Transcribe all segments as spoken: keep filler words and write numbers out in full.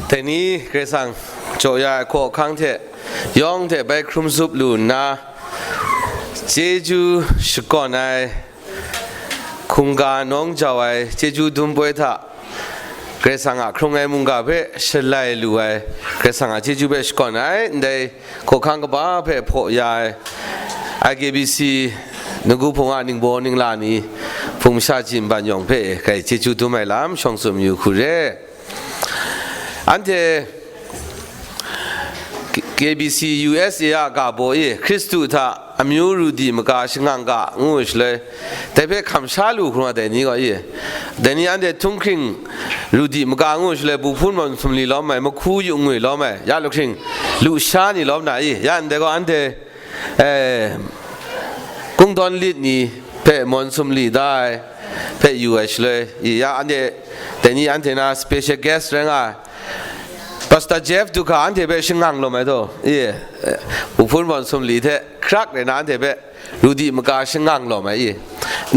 Dai ni Karai Kasang jaw ya ai hkawhkang hte yawng hte bai hkrum zup lu nna, chyeju shakawn ai hkungga nawng jau ai chyeju dum poi hta, Karai Kasang a hkrung ai mungga hpe shalai lu ai, Karai Kasang a chyeju hpe shakawn ai, ndai hkawhkang kaba hpe hpaw ya ai, I K B C Nawku Hpung a ningbaw ningla ni, hpung masha jin ban yawng hpe kai chyeju dum ai lam shawng tsun mayu hku re. Anhte K B C U S A a ga baw e, Hkristu hta amyu ru di maga shangang ga, ngu ai shaloi, dai hpe hkam sha lu hkrum ai dai ni gaw e, dai ni anhte htunghkring ru di maga, ngu ai shaloi, bu hpun mawn sumli lawm ai, mahku yu ngwi lawm ai, ya lahkring lusha ni lawm na e, ya ndai gaw anhte, eh, kungdawn lit ni hpe mawn sumli da ai hpe yu ai shaloi, i ya anhte, dai ni anhte na special guest rai nga ai, Pastor Jeff du hkra anhte hpe shangang lawm ai taw, i, eh, bu hpun mawn sumli hte hkrak rai na anhte hpe ru di maga shangang lawm ai, i,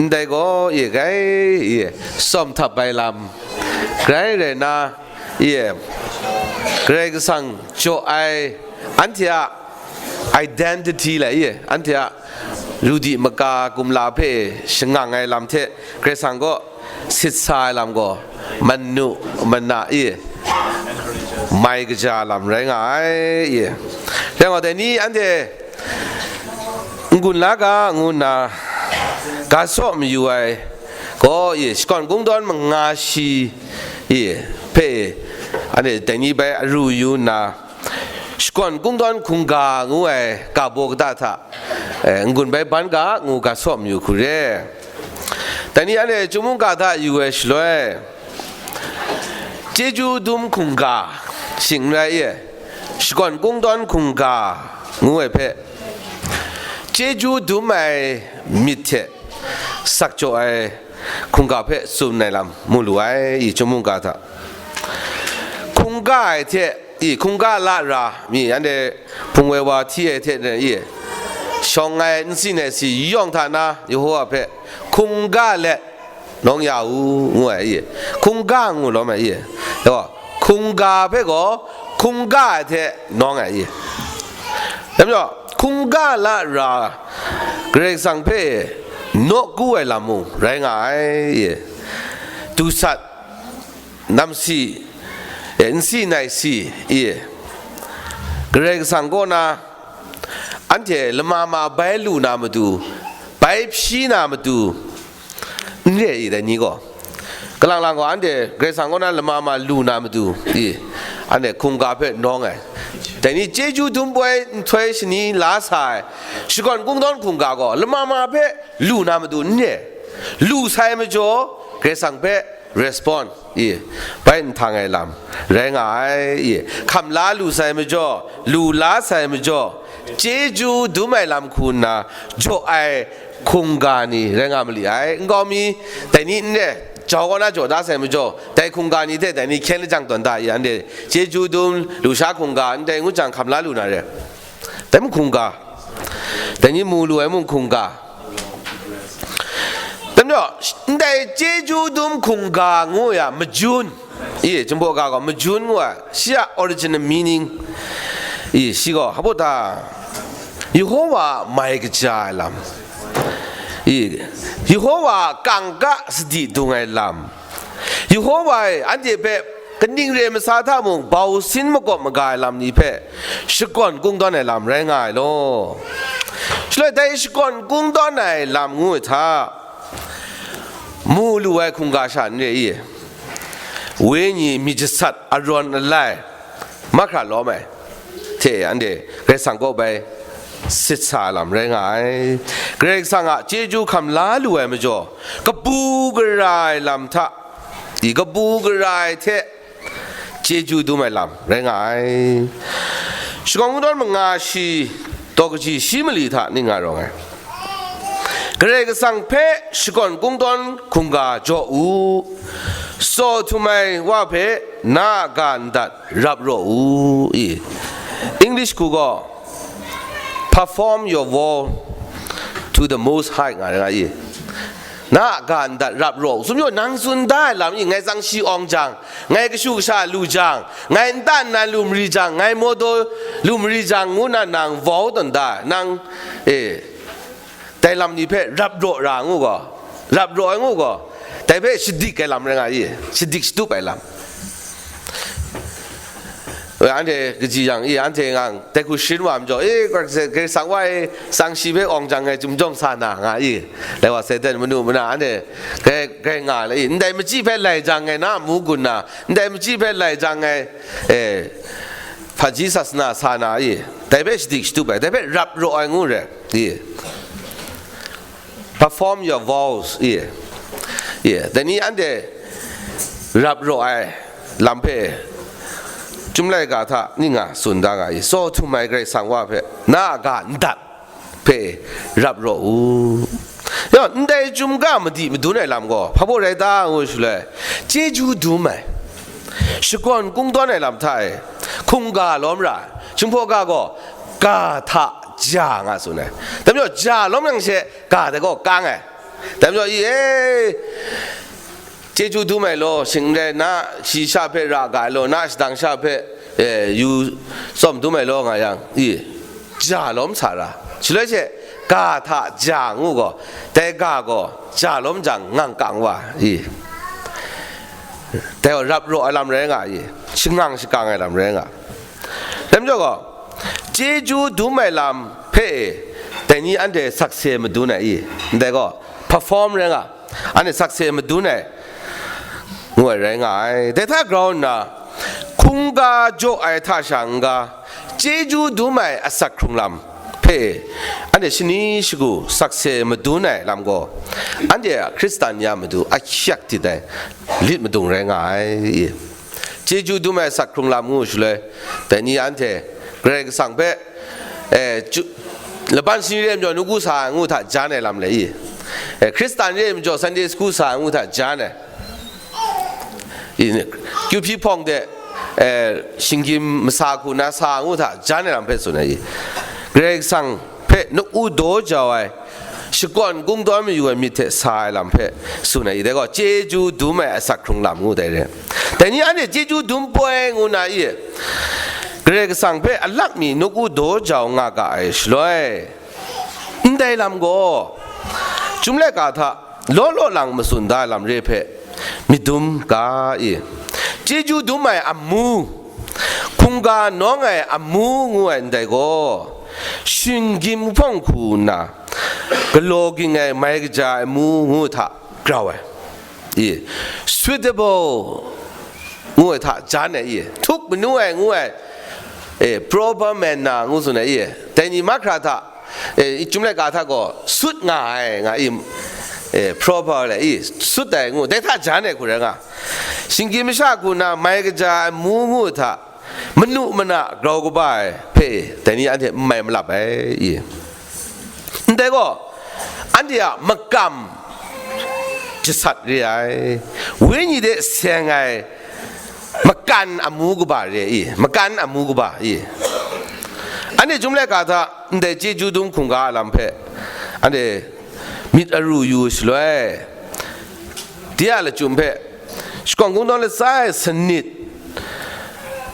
ndai gaw, i, grai, i, tsawm htap ai lam, grai rai na, i, Karai Kasang jaw ai anhte a identity le, i, anhte a ru di maga kumla hpe shangang ai lam hte Karai Kasang kaw sit sa ai lam gaw, manu mana, i, mai kaja lam rai nga ai, i. Rai nga, dai ni anhte n-gun la ga ngu nna ga saw mayu ai gaw, i, shakawn kungdawn manga shi, i, hpe, anhte dai ni bai aru yu nna, shakawn kungdawn hkungga ngu ai ga baw kata hta, eh, n-gun bai ban ga ngu ga saw mayu hku re. Dai ni anhte chyum mungga hta yu ai shaloi, chyeju dum hkungga shing n rai e, shakawn kungdawn hkungga ngu ai hpe, chyeju dum ai myit hte sak jaw ai hkungga hpe tsun ai lam mu lu ai, i chyum mungga hta. Hkungga ai hte, i, hkungga la ra mi, anhte hpung woi wa hti ai hte, i, shawng ai n tsin ai si yawng hta na Yehowa hpe hkungga let nawng ya u, ngu ai, i, hkungga ngu lawm ai, i, yaw, hkungga hpe gaw hkungga ai hte nawng ai, i. Dai majaw, hkungga la ra Karai Kasang hpe nawku ai lam mung rai nga ai, i. Dusat, namsi, e, nsi naisi, i, Karai Kasang kaw na anhte lama ma bai lu na matu, bai hpyi na matu, n re i, dai ni gaw. Kalang lang gaw, anhte Karai Kasang kaw na lama ma lu na matu, i, anhte hkungga hpe nawng ai. Dai ni chyeju dum poi nhtoi shani la sa ai, shakawn kungdawn hkungga gaw lama ma hpe lu na matu n re. Lu sai majaw, Karai Kasang hpe respond, i, bai nhtang ai lam rai nga ai, i, hkam la lu sai majaw, lu la sai majaw, chyeju dum ai lam hku nna jaw ai hkungga ni rai nga mali ai. Nkau mi, dai ni n re, jau kaw na jaw da sai majaw, dai hkungga ni hte dai ni hkyen lajang tawn da i, anhte chyeju dum, lusha hkungga, ndai ngu jang hkam la lu na re. Dai mung hkungga, dai ni mu lu ai mung hkungga. Dai majaw, ndai chyeju dum hkungga ngu ya, majun, i, Jinghpaw ga gaw majun ngu ai, shi a original meaning, i, shi gaw, hpa ta, Yehowa a mai kaja ai lam, i, Yehowa a kangka sadi dung ai lam, Yehowa e anhte hpe kaning re masa hta mung bau sin makawp maga ai lam ni hpe shakawn kungdawn ai lam rai nga ai law. Shaloi dai shakawn kungdawn ai lam ngu ai hta, mu lu ai hkungga sha n re i, wenyi myit jasat arawn alai, mahkra lawm ai hte anhte Karai Kasang kaw bai sit sa ai lam rai nga ai. Karai Kasang a chyeju hkam la lu ai majaw, kabu gara ai lam hta, i, kabu gara ai hte chyeju dum ai lam rai nga ai. Shakawn kungdawn manga shi, daw kaji shi mali hta ning nga rawng ai. Karai Kasang hpe shakawn kungdawn hkungga jaw u, tsaw htum ai wa hpe na a ga ndat rap raw u, i. English hku gaw, "Perform your vow to the Most High," nga nga i. Na a ga ndat rap raw u, tsun majaw, nang tsun da ai lam i, ngai tsang shi awng jang, ngai kashu kasha lu jang, ngai nta nnan lu mari jang, ngai mawdaw lu mari jang, ngu na nang vau tawn da ai, nang, e, dai lam ni hpe rap raw ra ngu gaw, rap raw ai ngu gaw, dai hpe shadik ai lam rai nga i, shadik shatup ai lam. Anhte kaji yang i, anhte ngang dai hku sharin wa majaw, e, Karai Kasang wa e, tsang shi hpe awng jang ngai chyum jawng sa na nga i, dai wa Satan manu mana anhte grai, grai nga le i, ndai machyi hpe lai jang ngai na amu gun na, ndai machyi hpe lai jang ngai, e, hpaji sasana sa na i, dai hpe shadik shatup ai, dai hpe rap raw ai ngu re i. Perform your vows, ye. Ye, dai ni anhte rap raw ai lam hpe, Chyum laika hta ning nga tsun da nga i, tsaw htum ai Karai Kasang wa hpe, na a ga ndat hpe rap raw u. Yaw, ndai chyum ga madi madun ai lam gaw, hpa baw rai ta ngu shaloi, chyeju dum ai, shakawn kungdawn ai lam hta e, hkungga lawm ra ai, Jinghpaw ga gaw, ga hta ja nga tsun ai. Dai majaw, ja lawm yang she, ga dai gaw kang ai. Dai majaw, i e, chyeju dum ai law, shing n rai, na shi sha hpe ra ga ai law, na shadang sha hpe, e, yu tsawm dum ai law nga yang, i, ja lawm sa ra. Shaloi she, ga hta ja ngu gaw, dai ga gaw, ja lawm jang, ngang kang wa, i. Dai gaw rap raw ai lam rai nga, i. Shangang shakang ai lam rai nga. Dai majaw gaw, chyeju dum ai lam hpe e, dai ni anhte sakse madun ai i, ndai gaw, perform rai nga, anhte sakse madun ai, ngu ai rai nga ai. Dai hta grau nna, hkungga jaw ai hta sha n-ga, chyeju dum ai asak hkrung lam hpe e, anhte shani shagu sakse madun ai lam gaw, anhte a Hkristan ni a matu ahkyak tit ai lit madung rai nga ai i. Chyeju dum ai asak hkrung lam ngu shaloi, dai ni anhte Karai Kasang hpe, e, chu-, laban sani re ai majaw nawku sa ai ngu hta jan ai lam le i, e, Hkristan re ai majaw Sunday school sa ai ngu hta jan ai, i, kyu hpyi hpawng de, e, shinggyim masa hku na sa ai ngu hta jan ai lam hpe tsun ai i. Karai Kasang hpe nawku daw jau ai, shakawn kungdawn mayu ai myit hte sa ai lam hpe tsun ai, dai gaw chyeju dum ai asak hkrung lam ngu dai re. Dai ni anhte chyeju dum poi ngu na i, Karai Kasang hpe alak mi nawku daw jau nga ga ai shaloi, ndai lam gaw, Chyum laika hta law law lang matsun da ai lam re hpe myit dum ga i, chyeju dum ai amu, hkungga nawng ai amu ngu ai ndai gaw, shinggyim hpawng hku nna, galaw ging ai mai kaja ai amu ngu hta grau ai, i, suitable ngu ai hta jan ai, i, htuk manu ai ngu ai, e, proper manner ngu tsun ai, i, dai ni mahkra hta, e, i, Chyum laika hta gaw sut nga ai, nga i, e, proper le, i, sut ai ngu, dai hta jan ai hku rai nga. Shinggyim masha hku na mai kaja ai amu ngu hta, manu mana grau kaba ai hpe dai ni anhte n mai malap ai i. Ndai gaw, anhte a makam jasat re ai, wenyi de seng ai makan amu kaba re i, makan amu kaba i. Anhte Chyum laika hta ndai chyeju dum hkungga a lam hpe anhte myit aru yu shaloi, de a lachyum hpe, shakawn kungdawn latsa e sanit,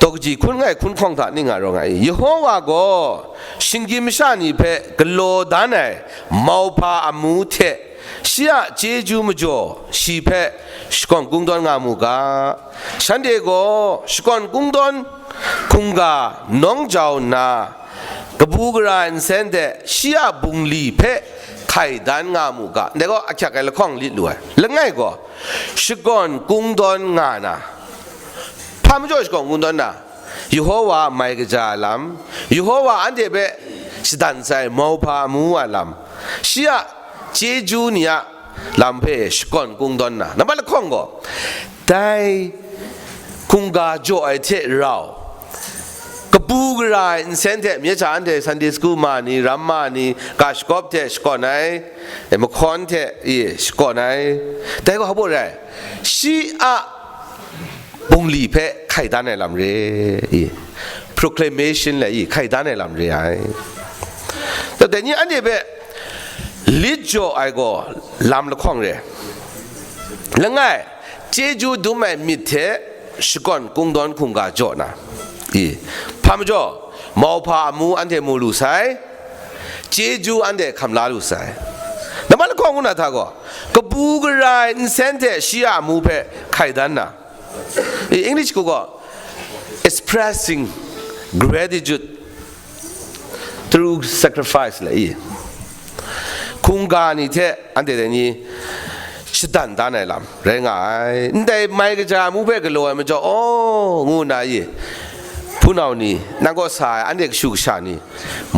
daw kaji hkun ngai hkun hkawng hta ning nga rawng ai. Yehowa gaw shinggyim masha ni hpe galaw dan ai mauhpa amu hte shi a chyeju majaw shi hpe shakawn kungdawn nga mu ga. Shanhte gaw shakawn kungdawn hkungga nawng jau nna, kabu gara ai nsen hte shi a bungli hpe hkai dan nga mu ga. Ndai gaw ahkyak ai lahkawng lit lu ai. Langai gaw, shakawn kungdawn nga na, hpa majaw shakawn kungdawn na, Yehowa a mai kaja ai lam, Yehowa anhte hpe shadan sai mauhpa amu a lam, shi a chyeju ni a lam hpe shakawn kungdawn na, nambat lahkawng gaw, dai hkungga jaw ai hte rau, kabu gara ai nsen hte, mye hta anhte Sunday school ma ni, ram ma ni, ga shagawp hte shakawn ai, e, mahkawn hte, e, shakawn ai, dai gaw hpa baw rai, shi a bungli hpe hkai dan ai lam re, i, proclamation le, i, hkai dan ai lam re ai. Dai ni anhte hpe Lit jaw ai gaw lam lahkawng re. Langai, chyeju dum ai myit hte shakawn kungdawn hkungga jaw na, i, hpa majaw, mauhpa amu anhte mu lu sai, chyeju anhte hkam la lu sai. Nambat lahkawng ngu na hta gaw, kabu gara ai nsen hte shi a amu hpe hkai dan na, i, English hku gaw, expressing gratitude through sacrifice le i. Hkungga ni hte anhte dai ni shadan dan ai lam rai nga ai. Ndai mai kaja amu hpe galaw ai majaw, aw, ngu nna i, hpunau ni, nang kaw sa ai anhte kashu kasha ni,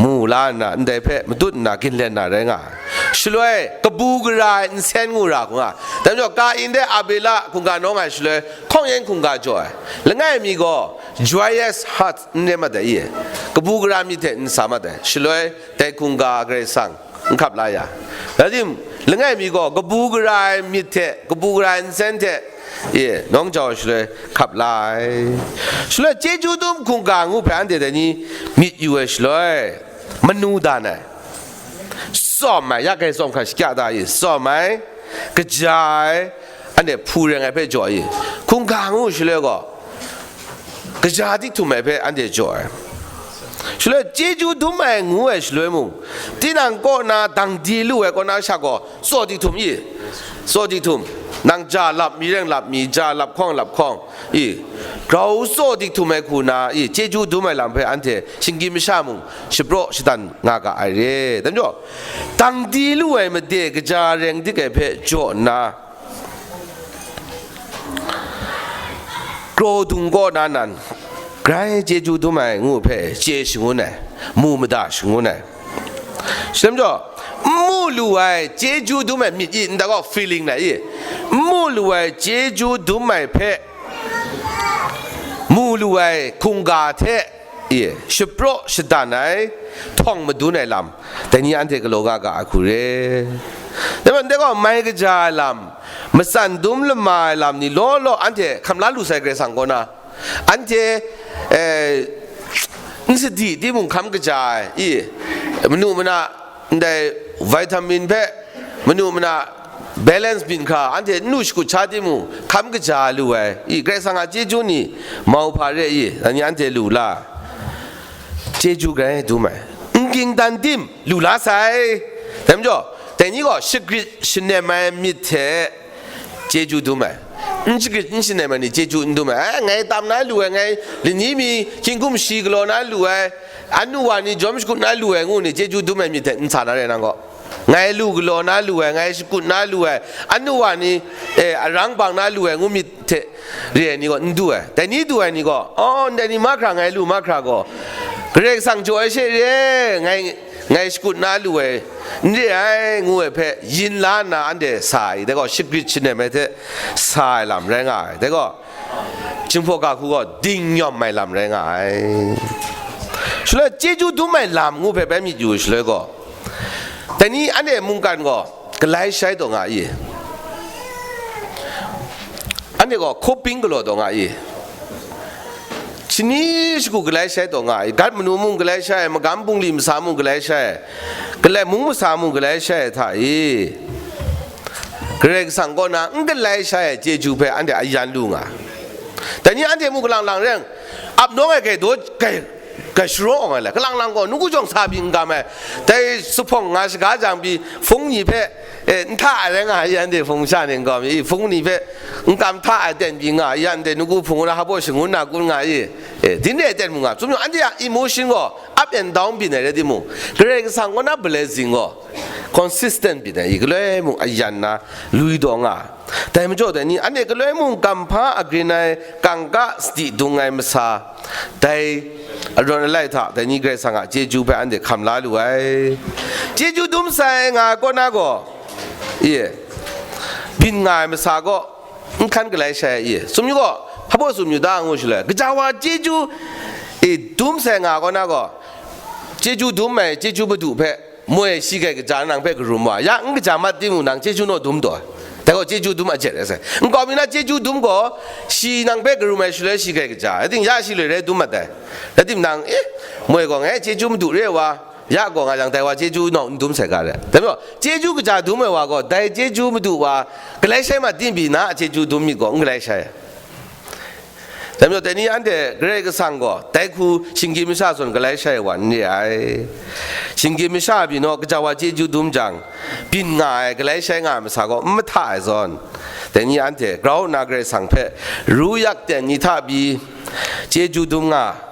mu la nna, ndai hpe matut nna ginlen na rai nga ai. Shaloi, kabu gara ai nsen ngu ra hku nga. Dai majaw, Kain hte Abela hkungga nawng ai shaloi, hkawng yan hkungga jaw ai. Langai mi gaw, joyous heart n re mat ai i, kabu gara myit hte n sa mat ai. Shaloi, dai hkungga Karai Kasang n hkap la ya. Rai tim, langai mi gaw kabu gara ai myit hte, kabu gara ai nsen hte, i, nawng jau ai shaloi hkap la ai. Shaloi, chyeju dum hkungga ngu hpe anhte dai ni myit yu ai shaloi, manu dan ai, tsawm ai, ya kai tsawm hkra shakya da i, tsawm ai, kaja ai, anhte hpu reng ai hpe jaw i, hkungga ngu shaloi gaw, kaja dik htum ai hpe anhte jaw ai. Shaloi, chyeju dum ai ngu ai shaloi mung, tinang kaw na dang di lu ai kaw na sha gaw, tsaw dik htum i, tsaw dik htum, nang ja lap mi reng lap mi, ja lap hkawng lap hkawng i, grau tsaw dik htum ai hku na i, chyeju dum ai lam hpe anhte shinggyim masha mung shapraw shadan nga ga ai re. Dai majaw, dang di lu ai made kaja reng dik ai hpe jaw nna, kraw dung kaw na nan, grai chyeju dum ai ngu hpe chye shangun ai, mu mada shangun ai. Shi lam jaw, n mu lu ai chyeju dum ai myit i, nta gaw feeling na i, n mu lu ai chyeju dum ai hpe, mu lu ai hkungga hte, i, shapraw shadan ai, htawng madun ai lam, dai ni anhte galaw nga ga ai hku re. Dai majaw, ndai gaw mai kaja ai lam, matsan dum lama ai lam ni law law anhte hkam la lu sai Karai Kasang kaw na, anhte, eh, n sadi timung hkam kaja ai, i, manu mana, ndai vitamin hpe, manu mana balance byin hkra, anhte n lu shakut sha timung, hkam kaja lu ai, i, Karai Kasang a chyeju ni, mauhpa re i, dai ni anhte lu la, chyeju grai dum ai, n ging dan tim, lu la sai. Dai majaw, dai ni gaw shagrit shanem ai myit hte, chyeju dum ai. N shagrit n shanem ai ni chyeju n dum ai. Eh, ngai tam na lu ai, ngai lani mi hkying hkum shi galaw na lu ai, anu wa ni jawm shakut na lu ai ngu ni chyeju dum ai myit hte n sa na re nang gaw. Ngai lu galaw na lu ai, ngai shakut na lu ai, anu wa ni, eh, arang bang na lu ai ngu myit hte re ai ni gaw n du ai. Dai ni du ai ni gaw, aw, ndai ni mahkra ngai lu mahkra gaw, Karai Kasang jaw ai she re, ngai ngai shakut na lu ai, n re ai, ngu ai hpe yin la nna anhte sa ai, dai gaw shagrit shanem ai hte sa ai lam rai nga ai, dai gaw, Jinghpaw ga hku gaw dingnyawm ai lam rai nga ai. Shaloi chyeju dum ai lam ngu hpe bai myit yu shaloi gaw, dai ni anhte mungkan gaw galai shai taw nga i? Anhte gaw hkawping galaw taw nga i? Shani shagu galai shai taw nga ai, gat manu mung galai shai ai, magam bungli masa mung galai shai ai, galai mung masa mung galai shai ai hta i, Karai Kasang kaw na n galai shai ai chyeju hpe anhte a yan lu nga ai. Dai ni anhte mu kalang lang reng, ap nawng ai gai daw gai, gai sharaw awng ai le, kalang lang gaw nawku jawng sa pyi n kam ai, dai zuphpawng nga shaga jang pyi hpung ni hpe, e, n hta ai rai nga ai, anhte hpung sha ni n kam i, hpung ni hpe n kam hta ai ten pyi nga ai, anhte nawku hpung na hpa shangun na kun nga i, e, din re ai ten mu nga, chyum yawng anhte a emotion gaw up and down byin ai rai timung, Karai Kasang kaw na blessing gaw consistent byin ai, i galoi mung a yan na lui daw nga ai. Dai majaw dai ni, anhte galoi mung kamhpa agrin ai, kangka sadi dung ai masa, dai arawn alai hta dai ni Karai Kasang a chyeju hpe anhte hkam la lu ai. Chyeju dum sai nga ai kaw na gaw, i, byin nga ai masa gaw, n hkan galai shai ai, i, tsun yu gaw, hpa baw tsun yu ta ngu shaloi, gaja wa chyeju, i, dum sai nga ai kaw na gaw, chyeju dum ai, chyeju madu hpe, moi shi grai kaja nang hpe karum wa, ya n kaja mat timung nang chyeju naw dum taw ai. Dai gaw chyeju dum a jet rai sai. Nkau mi na chyeju dum gaw, shi nang hpe karum ai shaloi shi grai kaja, rai tim, ya shi loi rai dum mat ai. Rai tim nang, eh, moi gaw ngai chyeju madu re wa, Ya gaw nga yang, dai wa chyeju naw n dum sai ga re. Dai majaw, chyeju kaja dum ai wa gaw, dai chyeju madu wa galai shai ma tim pyi na a chyeju dum myit gaw, n galai shai. Dai majaw, dai ni anhte Karai Kasang gaw, dai hku shinggyim masha zawn galai shai wa n re ai. Shinggyim masha pyi naw, kaja wa chyeju dum jang, byin nga ai, galai shai nga ai masa gaw, n mahta ai zawn, dai ni anhte grau nna Karai Kasang hpe ru yak ten ni hta pyi, chyeju dum nga,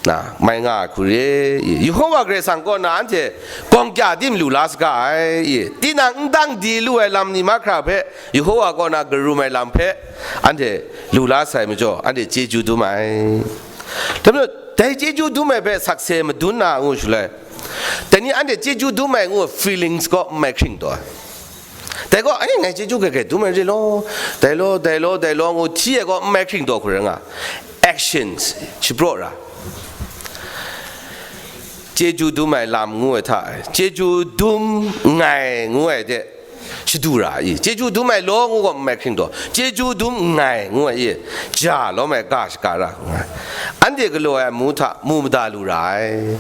na, mai nga ai hku re i. Yehova Karai Kasang kaw na anhte gawng kya tim lu la saga ai i. Tinang n dang di lu ai lam ni mahkra hpe Yehova kaw na karum ai lam hpe anhte lu la sai majaw, anhte chyeju dum ai. Dai majaw, dai chyeju dum ai hpe sakse madun na ngu shaloi, dai ni anhte chyeju dum ai ngu feelings kaw n mai hkring taw ai. Dai gaw, "Ai, ngai chyeju grai grai dum ai re law, dai law, dai law, dai law," ngu hti ai gaw, n mai hkring taw hku rai nga. Actions shapraw ra. Chyeju dum ai lam ngu ai hta e, chyeju dum nngai ngu ai de, shadu ra i. Chyeju dum ai law ngu gaw, n mai hkring taw, chyeju dum nngai ngu ai i, ja lawm ai ga shaga ra nga ai. Anhte galaw ai amu hta mu mada lu ra ai.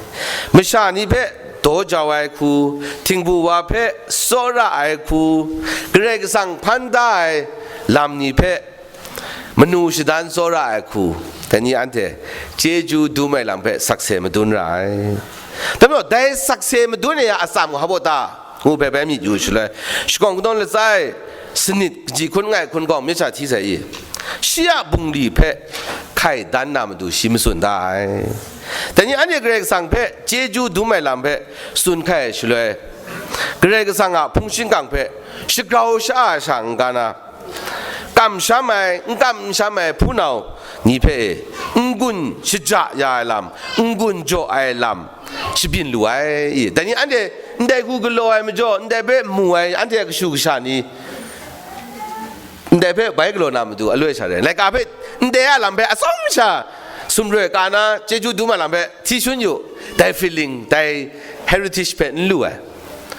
Masha ni hpe daw jau ai hku, htingbu wa hpe tsawra ai hku, Karai Kasang hpan da ai lam ni hpe manu shadan tsawra ai hku, dai ni anhte chyeju dum ai lam hpe sakse madun ra ai. Dai majaw, dai sakse madun ai a atsam hpa baw ta ngu hpe bai myit yu shaloi, shakawn kanawn latsa e sanit kaji hkun nngai hkun gaw myit sha hti sai i, shi a bungli hpe hkai dan na matu shi matsun da ai. Dai ni anhte Karai Kasang hpe chyeju dum ai lam hpe tsun hkai ai shaloi, Karai Kasang a hpung shingkang hpe shagrau sha-a sha n-ga na, kamsham ai, n kamsham ai hpunau ni hpe e, n-gun shaja ya ai lam, n-gun jaw ai lam shabyin lu ai i. Dai ni anhte ndai hku galaw ai majaw, ndai hpe mu ai anhte a kashu kasha ni, ndai hpe bai galaw na matu aloi sha rai, laika hpe ndai a lam hpe atsawm sha sumroi ka na, chyeju dum a lam hpe hti shun yu, dai feeling, dai heritage hpe n lu ai.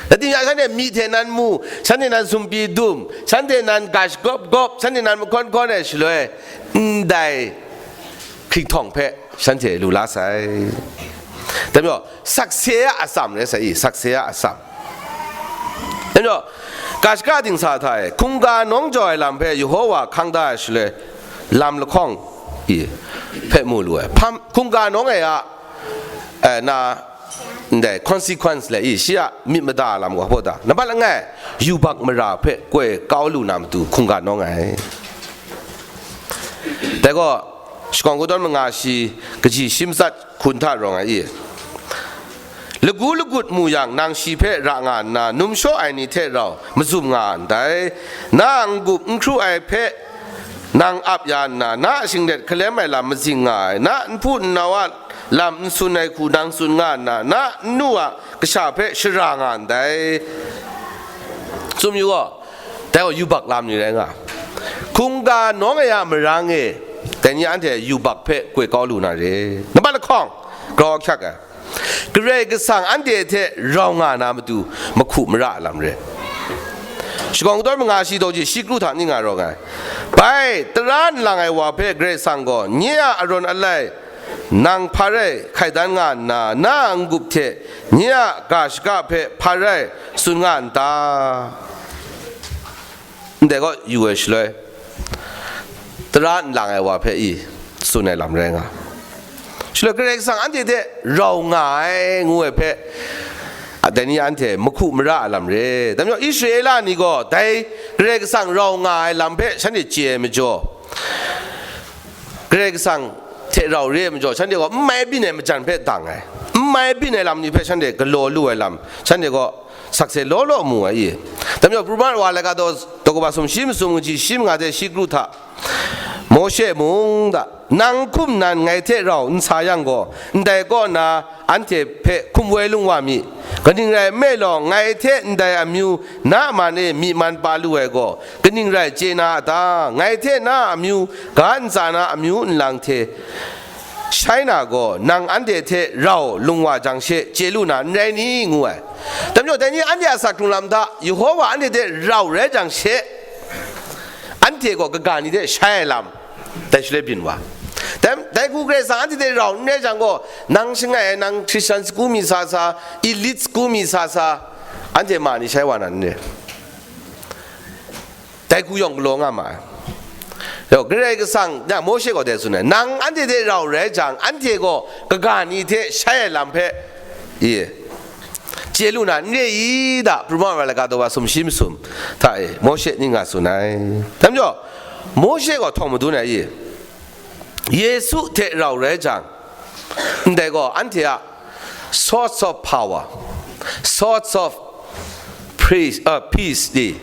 Dai ting yang, shanhte myi hte nan mu, shanhte nan sumpi dum, shanhte nan ga shagawp gawp, shanhte nan mahkawn hkawn ai shaloi, ndai hkrihtawng hpe shanhte lu la sai. Dai majaw, sakse a atsam rai sai i, sakse a atsam. Dai majaw, ga shaka dingsa hta e hkungga nawng jaw ai lam hpe Yehova hkang da ai shaloi, lam lahkawng i hpe mu lu ai. Hpam, hkungga nawng ai a, eh, na, ndai consequence le i, shi a myit mada lam gaw hpaw ta, nambat langai, yubak mara hpe koi kau lu na matu hkungga nawng ai. Dai gaw, shakawn kungdawn manga shi kaji shi matsat hkun hta rawng ai i, lagu lagut mu yang, nang shi hpe ra nga nna, numshaw ai ni hte rau mazum nga ndai. Na a n-gup n hkru ai hpe nang ap ya nna, na a shinglet hkalem ai lam mazing nga ai, na a nhpu nnau a lam n tsun ai hku nang tsun nga nna, na nnu a kasha hpe shara nga ndai. Tsun yu gaw, dai gaw yubak lam ni rai nga. Hkungga nawng ai a marang e, dai ni anhte yubak hpe koi kau lu na re. Nambat lahkawng, grau ahkyak ai. Karai Kasang anhte hte rau nga na matu mahku mara lam re. Shakawn kungdawn manga shi daw ji shi kru hta ning nga rawng ai. Bai, tara nlang ai wa hpe Karai Kasang gaw, nye a arawn alai nang hpa rai hkai dan nga nna, na a n-gup hte nye a ga shaka hpe hpa rai tsun nga n ta? Ndai gaw yu ai shaloi, tara nlang ai wa hpe i tsun ai lam rai nga. Shaloi Karai Kasang anhte hte rau nga ai ngu ai hpe, a, dai ni anhte mahku mara ai lam re. Dai majaw Israela ni gaw dai Karai Kasang rau nga ai lam hpe shanhte chye ai majaw, Karai Kasang hte rau re ai majaw, shanhte gaw n mai byin ai majan hpe dang ai, n mai byin ai lam ni hpe shanhte galaw lu ai lam, shanhte gaw sakse law law mu ai i. Dai majaw, Pruman wa laika daw, daw kaba sum shi masum kaji shi manga hte shi kru hta, Mawshe mung da, nang hkum nan ngai hte rau n sa yang gaw, ndai kaw na anhte hpe hkum woi lung wa mi. Kaning rai nme law, ngai hte ndai amyu na a man e myi man pa lu ai gaw, kaning rai chye na a ta? Ngai hte na a amyu ga ntsa na amyu nlang hte shai na gaw, nang anhte hte rau lung wa jang she chye lu na n rai ni? Ngu ai. Dai majaw, dai ni anhte a asak hkrung lam hta, Yehova anhte hte rau rai jang she, anhte gaw kaga ni hte shai ai lam, dai shaloi byin wa. Dai, dai hku Karai Kasang anhte hte rau n rai jang gaw, nang shangai ai, nang Hkristan sagu mi sa sa, elite sagu mi sa sa, anhte ma ni shai wa na n re. Dai hku yawng galaw nga ma ai. Yawng, Karai Kasang, na Mawshe gaw dai tsun ai, nang anhte hte rau rai jang, anhte gaw kaga ni hte shai ai lam hpe, i, chye lu na n re i da, Pru Mawra laga daw wa sumshi masum hta e, Mawshe ning nga tsun ai. Dai majaw, Mawshe gaw htawng madun ai i, Yesu hte rau rai jang, ndai gaw anhte a source of power, source of praise, uh, peace di,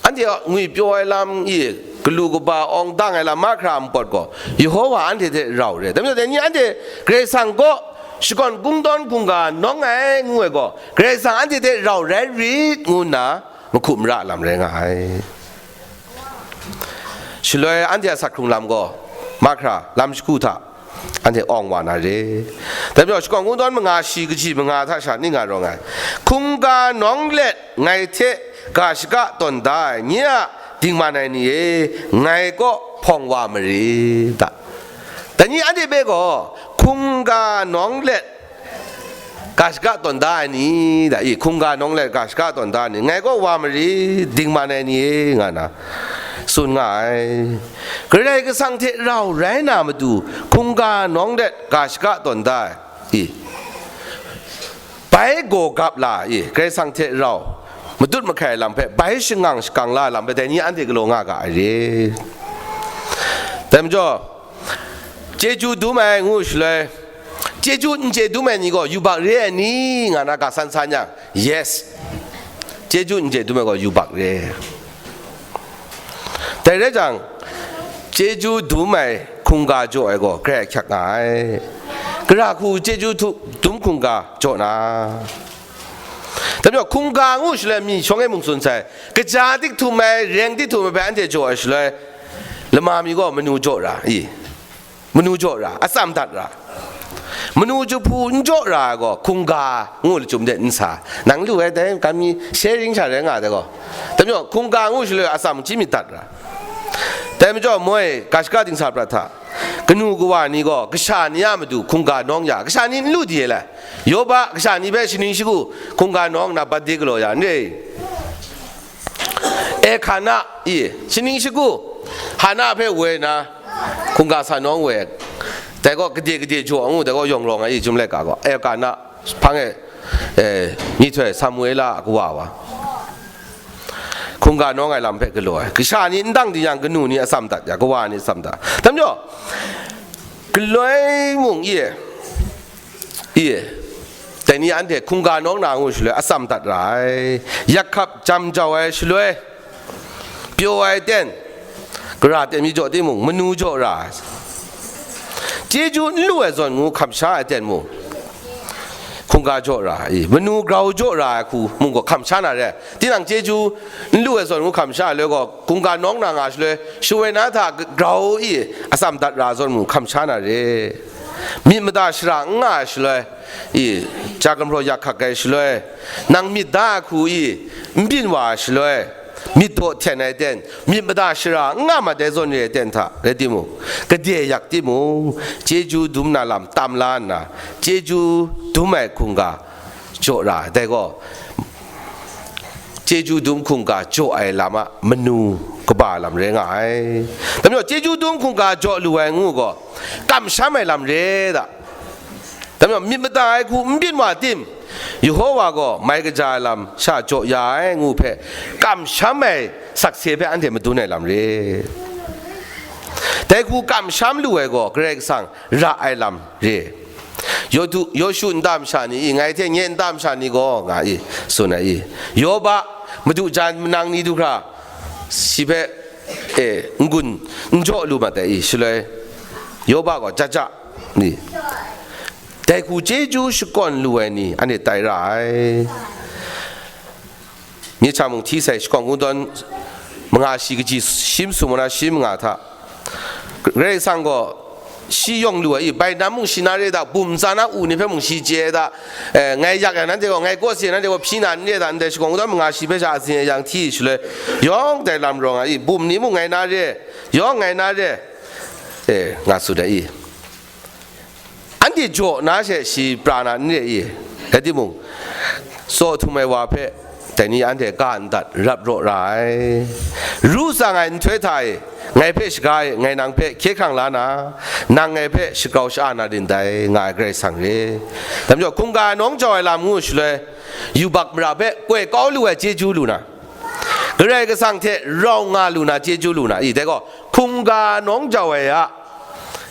anhte a ngwipyaw ai lam i, galu kaba awng dang ai lam mahkra a mpawt gaw, Yehowa anhte hte rau re. Dai majaw, dai ni anhte Karai Kasang kaw shakawn kungdawn hkungga nawng ai ngu ai gaw, Karai Kasang anhte hte rau rai rit ngu nna mahku mara lam rai nga ai. Shaloi anhte a sak hkrung lam gaw, mahkra lam shagu hta, anhte awng wa na re. Dai majaw, shakawn kungdawn manga shi kaji manga hta sha ning nga rawng ai. Hkungga nawng let ngai hte ga shaka tawn da ai nye a dingman ai ni e, ngai kaw hpawng wa mari da. Dai ni anhte hpe gaw, hkungga nawng let ga shaka tawn da ai ni, da i, hkungga nawng let ga shaka tawn da ai ni, ngai kaw wa mari, dingman ai ni e, nga na tsun nga ai. Karai Kasang hte rau rai na matu, hkungga nawng let ga shaka tawn da ai, i, bai gaw gap la, i, Karai Kasang hte rau matut mahkai lam hpe bai shangang shakang la lam hpe, dai ni anhte galaw nga ga ai re. Dai majaw, chyeju dum ai ngu shaloi, chyeju n chye dum ai ni gaw yubak re ai ni, nga na ga san sa nyang, yes, chyeju n chye dum ai gaw yubak re. Dai rai jang, chyeju dum ai hkungga jaw ai gaw grai ahkyak nga ai. Gara hku chyeju htu-, dum hkungga jaw na. Dai majaw, hkungga ngu shaloi mi shawng e mung tsun sai, kaja tik htum ai, reng tik htum ai hpe anhte jaw ai shaloi, lama mi gaw manu jaw ra i? Manu jaw ra, atsam dat ra. Manu jahpu n jaw ra ai gaw, hkungga ngu lachyum de n sa. Nang lu ai dai, ga mi sharing sha rai nga ai dai gaw. Dai majaw, hkungga ngu shaloi atsam chyim myit dat ra. Dai majaw, moi, ga shaka dingsa prat hta, kanu kawa ni gaw, kasha ni a matu hkungga nawng ya, kasha ni n lu di ai lai. Yoba, kasha ni hpe shaning shagu hkungga nawng nna bat de galaw ya, n re? Elkana, i, shaning shagu, Hana hpe woi na, hkungga sa nawng woi, dai gaw gade gade jaw ngu, dai gaw yawng rawng ai, i, chyum laika gaw, Elkana hpang e, eh, myihtoi Samuela a kawa wa, hkungga nawng ai lam hpe galaw ai. Kasha ni n dang di yang, kanu ni atsam dat ya, kawa ni atsam dat. Dai majaw, galoi mung, i, i, dai ni anhte hkungga nawng na ngu shaloi, atsam dat ra ai, yak hkap jam jau ai shaloi, pyaw ai ten, gara ten mi jaw timung, manu jaw ra ai, chyeju n lu ai zawn ngu hkam sha ai ten mung, hkungga jaw ra ai, manu grau jaw ra ai hku mung gaw hkam sha na re. Tinang chyeju n lu ai zawn ngu hkam sha ai loi gaw, hkungga nawng na nga shaloi, shawoi na hta grau i atsam dat ra ai zawn mung hkam sha na re. Myit mada shara n nga ai shaloi, i, ja gumhpraw yak hkak ai shaloi, nang myit da ai hku i n byin wa ai shaloi, myit daw hten ai ten, myit mada shara n nga mat ai zawn re ai ten hta rai timung, gade yak timung, chyeju dum na lam tam la nna, chyeju dum ai hkungga jaw ra ai. Dai gaw, chyeju dum hkungga jaw ai lam a manu kaba lam rai nga ai. Dai majaw, chyeju dum hkungga jaw lu ai ngu gaw, kamsham ai lam re da. Dai majaw, myit mada ai hku n byin wa tim, Yehowa gaw mai kaja ai lam sha jaw ya ai ngu hpe, kamsham ai sakse hpe anhte madun ai lam re. Dai hku kamsham lu ai gaw, Karai Kasang ra ai lam re. Yodu, Yawshu nta masha ni i, ngai hte nye nta masha ni gaw, nga i, tsun ai i, Yoba, madu jan manang ni du hkra, shi hpe, e, n-gun n jaw lu mat ai i, shaloi, Yoba gaw jaja ni, dai hku chyeju shakawn lu ai ni, anhte tai ra ai. Myi hta mung hti sai, shakawn kungdawn manga shi kaji shi masum na shi manga hta, Karai Kasang gaw shi yawng lu ai i, bai nam mung shi na re da, bum tsa na u ni hpe mung shi chye ai da, eh, ngai yak yang nanhte gaw, ngai kawsi yang nanhte gaw hpyi na n re da, ndai shakawn kungdawn manga shi hpe sha atsin e yang hti shaloi, yawng dai lam rawng ai i, bum ni mung ngai na re, yawng ngai na re, e, nga tsun ai i. Anhte jaw na she shi pra na n re i. Rai timung, tsaw htum ai wa hpe dai ni anhte ga n dat, rap raw ra ai. Ru tsang ai nhtoi hta e, ngai hpe shaga e, ngai nang hpe hkye hkrang la na, nang ngai hpe shagrau sha-a na rin dai, nga ai Karai Kasang re. Dai majaw, hkungga nawng jau ai lam ngu shaloi, yubak mara hpe koi kau lu ai chyeju lu na, Karai Kasang hte rau nga lu na, chyeju lu na, i, dai gaw, hkungga nawng jau ai a,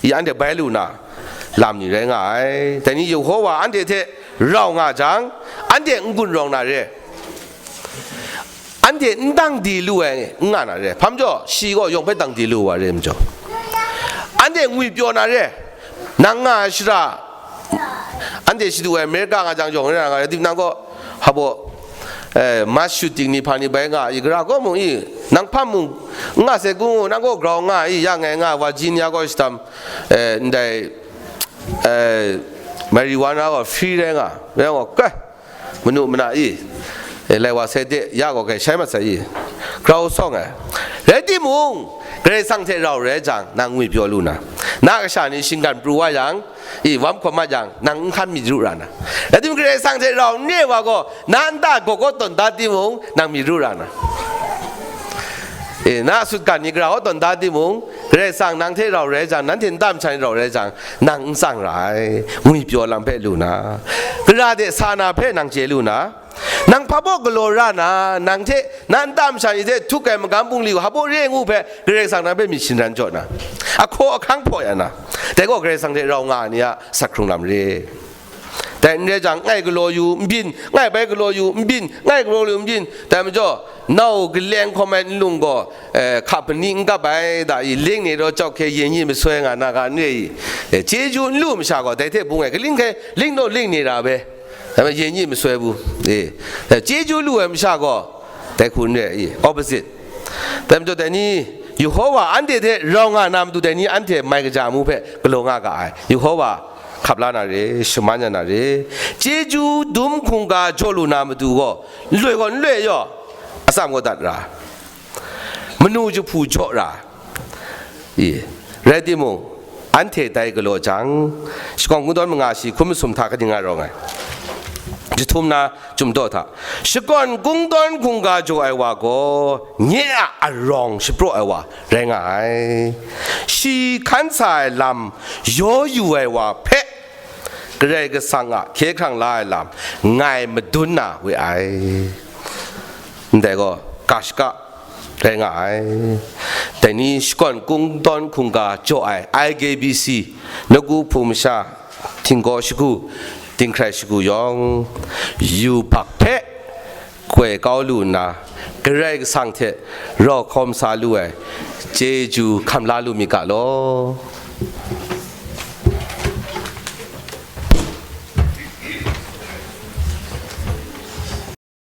i, anhte bai lu na lam ni rai nga ai. Dai ni Yehowa anhte hte rau nga jang, anhte n-gun rawng na re, anhte n dang di lu ai n nga na re. Hpa majaw, shi gaw yawng hpe dang di lu wa re majaw, anhte ngwipyaw na re. Nang nga ai shara, anhte shadu ai Amerika nga jang yawng re na nga, rai tim nang gaw, habo, eh, mass shooting ni hpa ni bai nga i, gara gaw mung i, nang hpa mung n nga sai gu, nang gaw grau nga i, ya ngai nga, Virginia gaw shitam, eh, ndai, eh, marijuana gaw free rai nga, rai nga, kai, manu mana i, eh, lai wa sai de, ya gaw kai shai mat sai i, grau sawng ai. Rai timung, Karai Kasang hte rau rai jang, nang ngwipyaw lu na, na kasha ni shinggan pru wa yang, i, wam hkawm mat yang, nang n hkan myit ru ra na. Rai timung, Karai Kasang hte rau n re wa gaw, na nta gaw gaw tawn da timung, nang myit ru ra na. E, na sutgan ni gara gaw tawn da timung, Karai Kasang nang hte rau rai jang, nanhte nta masha ni rau rai jang, nang n tsang ra ai, ngwipyaw lam hpe lu na, gara de sa na hpe nang chye lu na, nang hpa baw galaw ra na, nang hte na nta masha ni hte htuk ai magam bungli hpa baw re ngu hpe, Karai Kasang nang hpe myit shingran jaw na, ahkaw ahkang hpaw ya na, dai gaw Karai Kasang hte rau nga ai ni a asak hkrung lam re. Dai n rai jang, ngai galaw yu n byin, ngai bai galaw yu n byin, ngai galaw yu n byin, dai majaw, nau galeng hkawm ai nlung gaw, eh, hka pani n kap ai, da i, ling ni raw chawk hkye yin nyi masoi nga na ga n re i, eh, chyeju n lu masha gaw, dai hte bung ai, kaling hkai, ling naw ling ni ra bai, dai ma, yin nyi masoi bu, eh, eh, chyeju lu ai masha gaw, dai hku n re i, opposite. Dai majaw, dai ni, Yehowa anhte hte rau nga na matu, dai ni anhte mai kaja mu hpe galaw nga ga ai. Yehowa hkap la na re, shaman ya na re. Chyeju dum hkungga jaw lu na matu gaw, n loi gaw n loi yaw, atsam gaw dat ra, manu jahpu jaw ra, i, rai timung, anhte dai galaw jang, shakawn kungdawn manga shi hkun masum hta kaning nga rawng ai? Jahtum na, Chyum daw hta, shakawn kungdawn hkungga jaw ai wa gaw, nye a arawng shapraw ai wa rai nga ai. Shi hkan sa ai lam yaw yu ai wa hpe, Karai Kasang a hkye hkrang la ai lam, ngai madun na we ai. Ndai gaw, ga shaka rai nga ai. Dai ni shakawn kungdawn hkungga jaw ai I K B C, Nawku Hpung masha, Htinggaw Shagu, Dinghkrai Shagu yawng, yubak hpe koi kau lu nna, Karai Kasang hte rau hkawm sa lu ai chyeju hkam la lu myit ga law.